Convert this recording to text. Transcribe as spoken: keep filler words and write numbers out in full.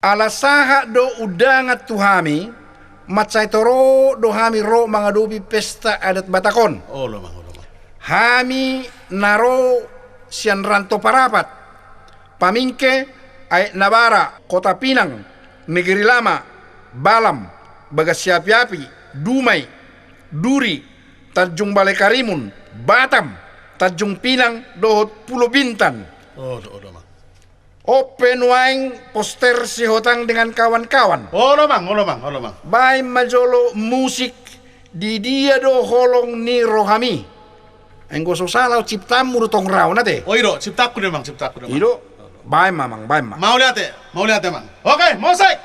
Ala sahat do undangan tu hami, mansai torop do hami ro mangadopi pesta adat Batak on. Olo, Amang, olo, Amang. Hami na ro sian Ranto Parapat, Pamingke, Aek Nabara, Kota Pinang, Negeri Lama, Balam, Bagas Siapi-api, Dumai, Duri, Tanjung Balai Karimun, Batam, Tanjung Pinang dohot Pulo Bintan. Olo, olo, Amang. On pe nuaeng poster si Hotang dengan kawan-kawan. Olo, Amang, olo, Amang, olo, Amang. Baen ma jolo musik, Di Dia do Holong ni Rohami. Anggo so sala on ciptaanmu do tong, Raun, ate? O, i do, ciptaanku do, Amang, ciptaanku do, Amang. I do. Baen ma, Amang, baen ma. Mauliate, mauliate, Amang. Oke, musik.